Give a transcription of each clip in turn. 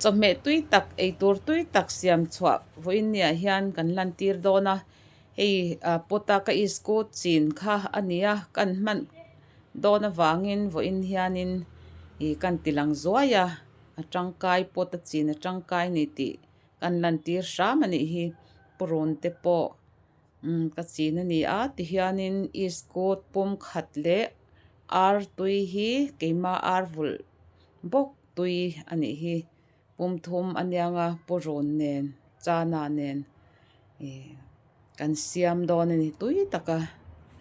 Chawhmeh tui tak eitur tui tak siam chhuah vawiin niah hian kan lantir dawn a hei ah pot a ka iskut chin kha a ni a kan hman dawn avangin vawiin hianin ih kan ti lang zuai a a tangkai pot a chin a tangkai a ni tih kan lantir hram a nih hi purun te pawh umm ka chin a ni a tihianin iskut pum khat leh ar tui hi keimah ar vulh bawk tui a nih hi pum thum a niang a purun nen chana nen ih kan siam dawn a ni tui taka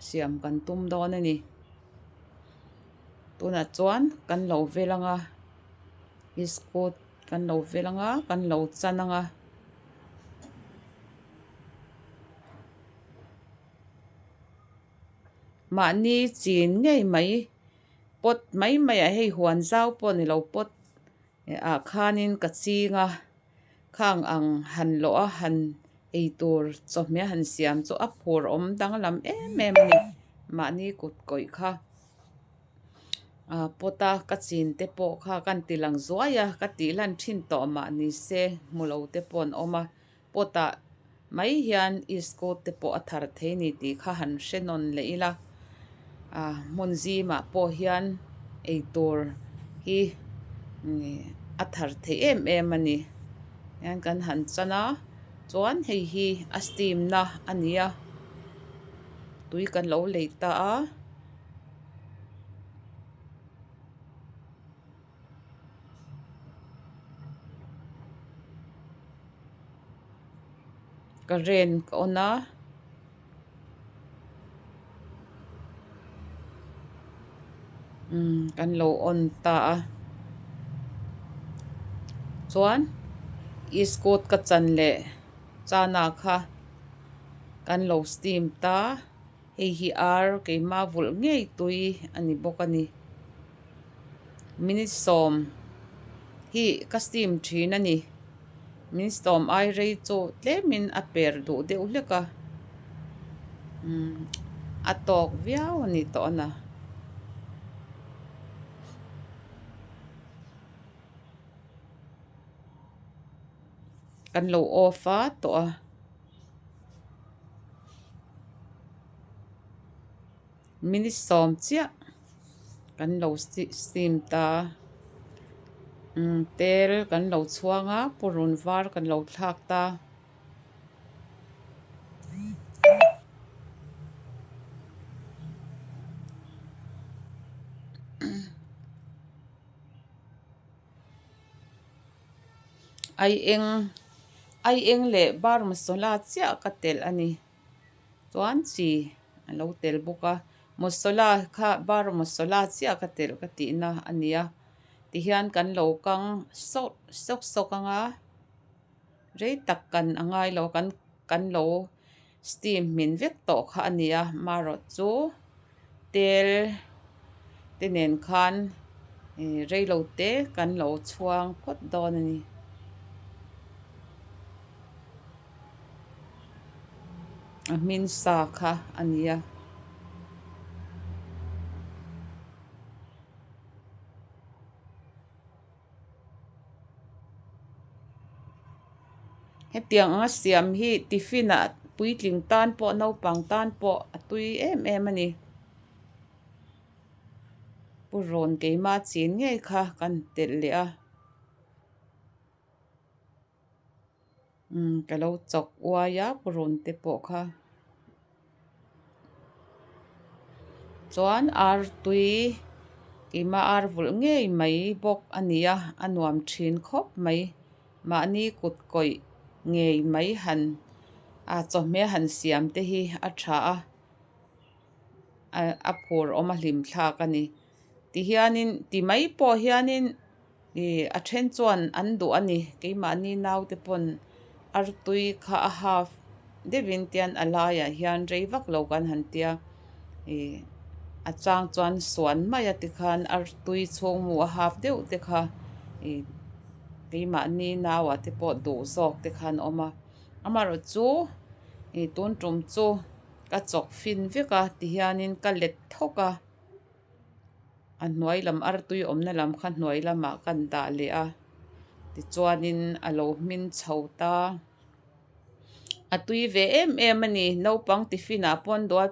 siam kan tum dawn a ni tunah chuan kan lo vel ang a iskut kan lo vel ang a kan lo chan ang a. Mahni chin ngei mai pot mai mai ah hei huan zau pawh ni lo pot ah khanin ka ching a khang ang han lawh a han eitur chawhmeh han siam chu a phur awm danglam em em a ni mahni kut kawih kha ah pot a ka chin te pawh kha ka ti lang zuai a ka tih lan thin tawh mah ni se hmu lo te pawh an awm a. Pot ah mai hian iskut te pawh a thar thei ni tih kha han hre nawn leh ila ah hmun zimah pawh hian eitur hi a thar theih em em a ni hian kan han chan a chuan hei hi a steam na a ni a tui kan lo lei ta a. Current ka on a umm kan lo on ta a chuan iskut ka chan leh chana kha kan lo steam ta. Hei hi ar keimah vulh ngei tui a ni bawk a ni. Minute sawm hi ka steam thin a ni. Minute sawm ai rei chu tlemin a per duh deuh hlek a. Umm a tawk viau a ni tawh a na. Kan lo off a tawh a. Minute sawm chiah kan lo steam ta umm tel kan lo chhuang a purun var kan lo thlak ta. Ai eng ai eng leh bar masala chiah ka telh a ni chuan chi a lo tel bawk a masala kha bar masala chiah ka telh ka tihna a ni a tihian kan lo kang sawk sawk sawk ang a rei tak kan a ngai lo kan kan lo steam hmin vek tawh kha a ni a marawh chu tel te nen khan ih reilo te kan lo chhuang phawt dawn a ni. A hmin sa kha a ni a. Hetiang anga siam hi tiffin ah puitling tan pawh naupang tan pawh a tui em em a ni. Pu rawn keimah chin ngei kha kan telh leh a. Umm ka lo chawk uai a purun te pawh kha chuan ar tui keimah ar vulh ngei mai bawk a ni a a nuam thin khawp mai mahni kut kawih ngei mai han a chawhmeh han siam te hi a tha a a phur awm a hlim thlak a ni tihianin ti mai pawh hianin. Ih a then chuan an duh a ni keimahni naute pawn artui kha a half deuhin tian a laiah hian rei vak lo kan han tia ih a chang chuan suan mai a tikhan artui chhungmu a half deuh te kha ih keimahni nauah te pawh duh zawk te kha an awm a amaherawh chu ih tun tum chu ka chawk fin vek a tihianin ka let thawk a. A hnuai lam artui awmna lam kha hnuai lamah kan dah leh a. Tichuanin a lo hmin chho ta. A tui ve em em a ni. Naupang tiffin ah pawh an duh a.